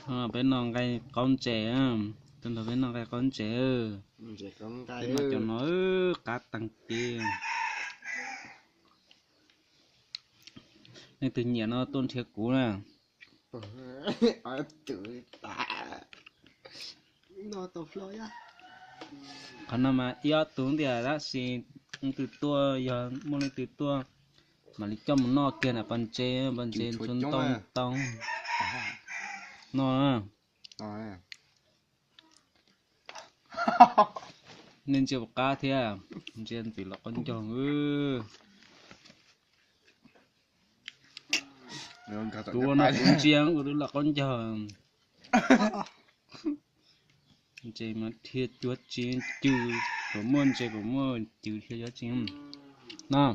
Peb noj nqaij qaub ntses, tag nrho peb noj nqaij qaub ntses. Peb noj cov no qab tag kev. Leej twg nyiam no tuaj nrhiav kuv na. Qhov no mas ib ob tug ntiag tab sis leej twg tuaj, yog muaj leej twg tuaj mam li coj mus noj kiag na. Pas ntses, pas ntses txhua ntoo ntoo no. Nej ntsia puas qab thiab? Ntsia ntxim los qaub ncaug. Kuv ua no kuv ntsia ua twb los qaub ncaug. Ntses mas dhia cuav tsis cws, kuv muaj ntses kuv muaj cws dhia cuav tsis no.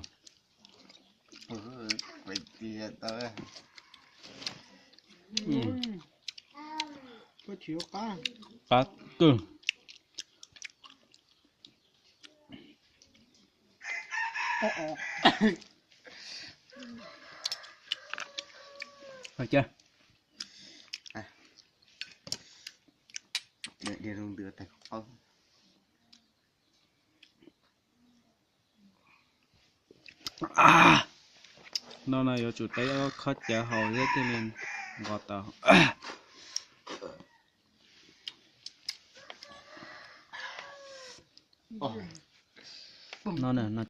Qab kawg. No no yuav tsum tau khob cawv haus thiab thiaj li nqos tau. No no